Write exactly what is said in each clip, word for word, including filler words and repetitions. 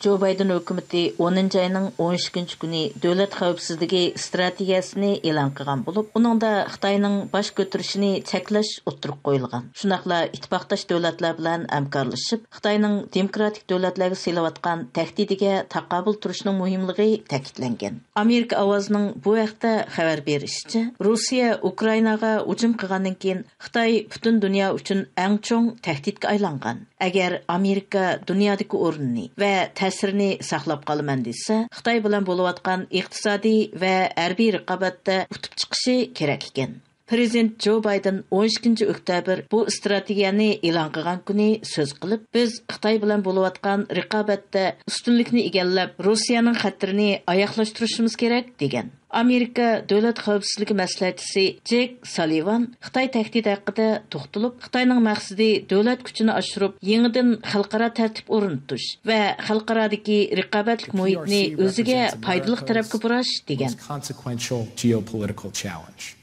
جو بايدېن ھۆكۈمىتى ئونىنچى ئاينىڭ ئون ئىككىنچى كۈنى دۆلەت خەۋپسىزلىكى ئىستراتېگىيەسىنى ئېلان قىلغان بولۇپ، ئۇنىڭدا خىتاينىڭ باش كۆتۈرۈشىنى چەكلەش ئوتتۇرىغا قويۇلغان. شۇنداقلا ئىتتىپاقداش دۆلەتلەر بىلەن ھەمكارلىشىپ، خىتاينىڭ دېموكراتىك دۆلەتلەرگە سېلىۋاتقان تەھدىتىگە تاقابىل تۇرۇشنىڭ مۇھىملىقى تەكىتلەنگەن. ئامېرىكا ئاۋازىنىڭ بۇ ھەقتە خەۋەر بېرىشىچە، روسىيە ئۇكرائىناغا ھۇجۇم قىلغاندىن كېيىن، خىتاي پۈتۈن دۇنيا ئۈچۈن ئەڭ چوڭ تەھدىتكە ئايلانغان. ئەگەر ئامېرىكا دۇنيادىكى ئورنىنى ۋە تەسىرىنى ساقلاپ قالىمەن دېسە، خىتاي بىلەن بولۇۋاتقان ئىقتىسادىي ۋە ھەربىي رىقابەتتە ئۇتۇپ چىقىشى كېرەك ئىكەن. پرېزىدېنت جو بايدېن ئون ئىككىنچى ئۆكتەبىر بۇ ئىستراتېگىيەنى ئېلان قىلغان كۈنى سۆز قىلىپ، بىز خىتاي بىلەن بولۇۋاتقان رىقابەتتە ئۈستۈنلۈكنى ئىگىلەپ، روسىيەنىڭ خەتىرىنى ئاياغلاشتۇرۇشىمىز كېرەك، دېگەن. ئامېرىكا دۆلەت خەۋپسىزلىكى مەسلىھەتچىسى جېك سالىۋان خىتاي تەھدىتى ھەققىدە توختىلىپ، خىتاينىڭ مەقسىتى دۆلەت كۈچىنى ئاشۇرۇپ، يېڭىدىن خەلقئارا تەرتىپ ئورنىتىش ۋە خەلقئارادىكى رىقابەتلىك مۇھىتنى ئۆزىگە پايدىلىق تەرەپكە بۇراش، دېگەن. Most consequential geopolitical challenge.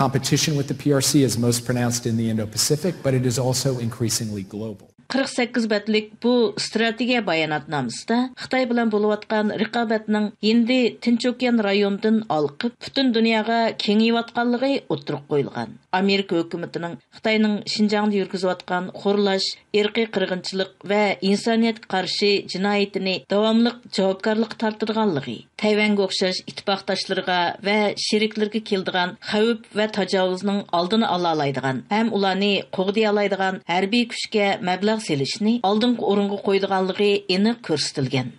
Competition with the P R C is most pronounced in the Indo-Pacific, but it is also increasingly global. قىرىق سەككىز بەتلىك بۇ ئىستراتېگىيە باياناتنامىسىدە خىتاي بىلەن بولۇۋاتقان رىقابەتنىڭ ھىندى تىنچ ئوكيان رايونىدىن ھالقىپ، پۈتۈن دۇنياغا كېڭىيىۋاتقانلىقى ئوتتۇرىغا قويۇلغان. ئامېرىكا ھۆكۈمىتىنىڭ خىتاينىڭ شىنجاڭدا يۈرگۈزۈۋاتقان خورلاش، ئىرقىي قىرغىنچىلىق ۋە ئىنسانىيەتكە قارشى جىنايىتىنى داۋاملىق جاۋابكارلىققا تارتىدىغانلىقى، تەيۋەنگە ئوخشاش ئىتتىپاقداشلىرىغا ۋە شېرىكلىرىگە كېلىدىغان خەۋپ ۋە تاجاۋۇزنىڭ ئالدىنى ئالالايدىغان ھەم ئۇلارنى قوغدىيالايدىغان ھەربىي كۈچكە مەبلەغ سېلىشنى ئالدىنقى ئورۇنغا قويىدىغانلىقى ئېنىق كۆرسىتىلگەن.